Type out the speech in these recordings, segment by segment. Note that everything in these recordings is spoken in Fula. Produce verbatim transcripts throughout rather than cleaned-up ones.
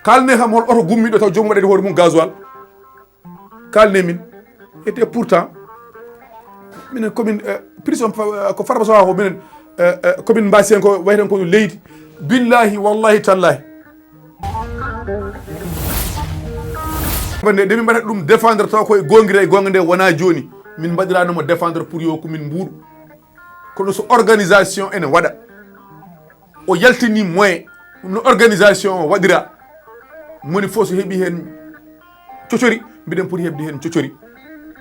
Kalne kam hol oto gummiɗo taw joomum waɗani hoore mum gasoil. Kalne min. Et pourtant, minen commune, eh, prison, eh, ko Farba Sowa ko minen, eh, eh, commune Mbasen ko wayten ko leydi. Billahi, wallahi, tallahi. Nde, nde min mbaɗata ɗum défendre taw koye goongira e goonga nde wona jooni. Min mbaɗirano mo défendre pour yo ko min mbuuɗu. Kono so organisation ene waɗa, o yaltini moyen no organisation o waɗira, moni fof so heɓi heen cocori, mbiɗen poti heɓde heen cocori.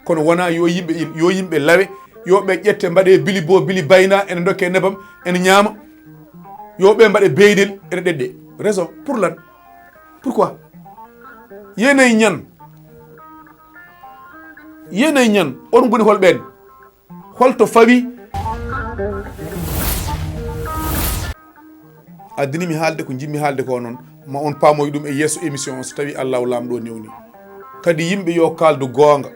Kono wona yo yimɓe, yo yimɓe lawe, yo ɓe ƴette mbaɗe bili bo bili bayna, ene dokke nebam, ene ñaama. Yo ɓe mbaɗe beydel, ene ɗeɗɗe. Raison pour lan? Pourquoi? Yeenay ñan, yeenay ñan, on ngoni hol ɓeen? Holto fawi? Addini mi haalde ko njimmi haalde ko noon, ma on paamoy ɗum e yeeso émission o, so tawi Allahu Laamɗo newni. Kadi yimɓe yo kaaldu goonga.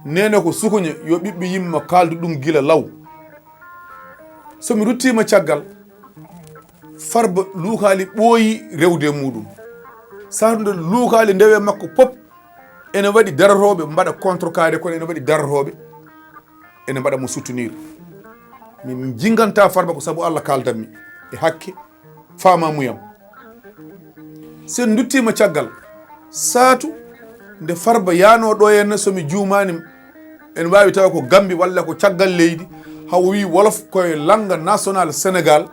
Neene ko sukuñe, yo ɓiɓɓe yimma kaaldu ɗum gila law. So mi ruttiima caggal, Farba luukaali ɓooyi rewde e muuɗum. Saatude luukaali ndewe makko pop, ene waɗi darotooɓe mbaɗa contre carré, kono ene waɗi darotooɓe ene mbaɗa mo soutenir. Min jinnganta Farba ko sabu Allah kaaldanmi e hakke faamamuyam. So en nduttiima caggal, saatu nde Farba yaanoo ɗo henna, so mi juumaani, en waawi tawa ko Gambi walla ko caggal leydi, haw wi wolof koye langue national Sénégal,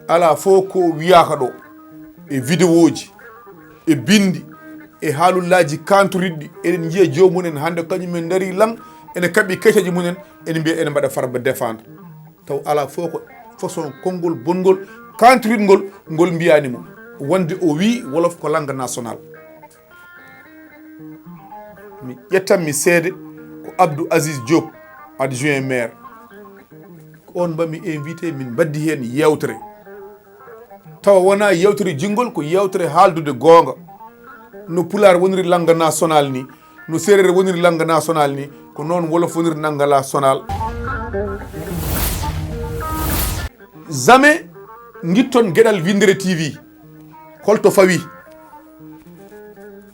alaa fof ko wiyaaka ɗo e vidéoji, e binndi, e haalullaaji kantoriɗɗi, eɗen njiya joomum en hannde, kañum en ndarii lan, ene kaɓi kayitaaji mum en, ene mbiya ene mbaɗa Farba défendre. Taw alaa fof ko façon konngol bonngol kantoriɗngol ngol mbiyaani mo wonde o wii wolof ko langue national. Mi ƴettan mi seede ko Abdou Aziz Diop, adjoint maire. Ko on mba mi invité, min mbaddi heen yeewtere. Tawa wonaa yeewtere jinngol, ko yeewtere haaldude goonga. No Pulaar woniri langue national ni, no Seereer woniri langue national ni, ko noon Wolof woniri langue national. Jamais ngitton geɗal Winndere T V. Holto fawi?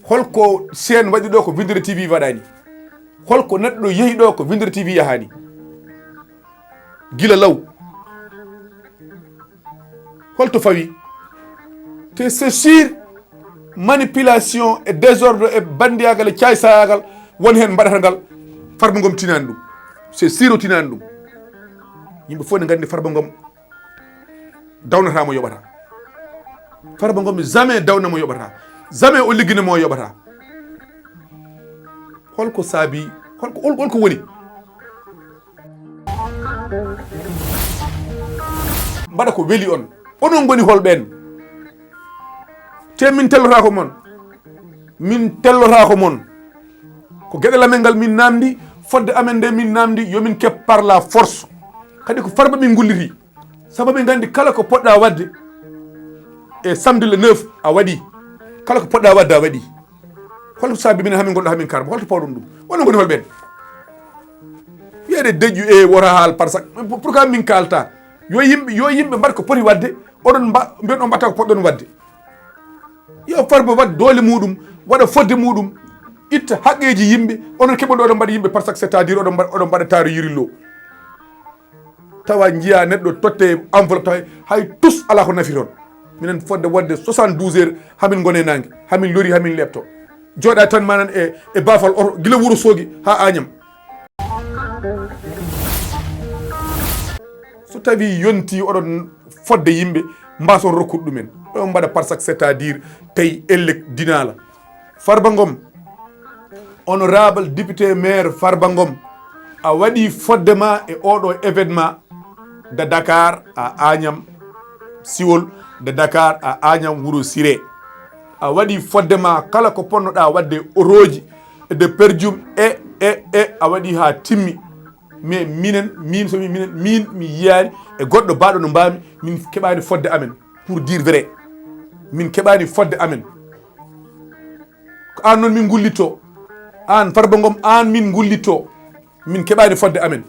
Holko chaîne waɗi ɗo ko Winndere T V waɗani? Holko neɗɗo yehi ɗo ko Winndere T V yahani? Gila law. Holto fawi? Te c'est sûr, manipulation e désordre e banndiyagal e caay-saayagal won heen mbaɗata ngal. Farba Ngom tinaani ɗum. C'est sûr o tinaani ɗum. Yimɓe fof ne nganndi Farba Ngom dawnata mo yoɓata. Farba Ngom jamais dawna mo yoɓata. Jamais o liggina mo yoɓata. Holko saabi, holko, hol-, holko woni? Mbaɗa ko weli on. Onon ngoni hol ɓeen? Te min tellotaako mon. Min tellotaako mon. Ko geɗel amen ngal min naamndi, fodde amen nde min naamndi, yo min keɓ par la force. Kadi ko Farba min ngulliti. Sabu min nganndi kala ko poɗɗa waɗde e samedi le neuf a waɗi. Kala ko poɗɗa waɗde a waɗi. Holko saabi minen hamin ngonɗo hamin karma? Holto pawɗon ɗum? Onon ngoni hol ɓeen? Wiyeede deƴƴu e wota haal par sac. Pourquoi min kaalta? Yo yimɓe, yo yimɓe mbaɗ ko poti waɗde, oɗon mba-, mbiyen on mbaɗta ko poɗɗon waɗde. Yo Farba waɗ doole muɗum, waɗa fodde muɗum, itta haqqeeji yimɓe, onon keɓoɗo oɗon mbaɗa yimɓe par sac, c'est-à-dire oɗon mbaɗa, oɗon mbaɗa taaro yirillo. Tawa njiya neɗɗo totte enveloppe tawa hay tus alaa ko nafi toon. Minen fodde wonde soixante-douze heures, hamin ngone naange, hamin lori, hamin leɓto. Jooɗa tan manan e, e baafal oto, gila Wuro Soogi haa Añam. So tawi yonti oɗon fodde yimɓe, mbason rokkude ɗumen. Ɗon mbaɗa par sac, c'est-à-dire tawi ellek dinaala. Farba Ngom, honorable député maire Farba Ngom, a waɗi fodde ma e oɗo événement de Dakar à Agnam Siwol, de Dakar à Agnam Wuro Siré. A waɗi fodde ma kala ko ponnoɗa waɗde e otoji e de perjum e, e, e, a waɗi ha timmi. Mais minen, min, so mi, minen, min, mi yiyani e goɗɗo baɗo no mbami, min keɓani fodde amen. Pour dire vrai, min keɓani fodde amen. Ko an noon min gullitto. An Farba Ngom, an min gullitto. Min keɓani fodde amen.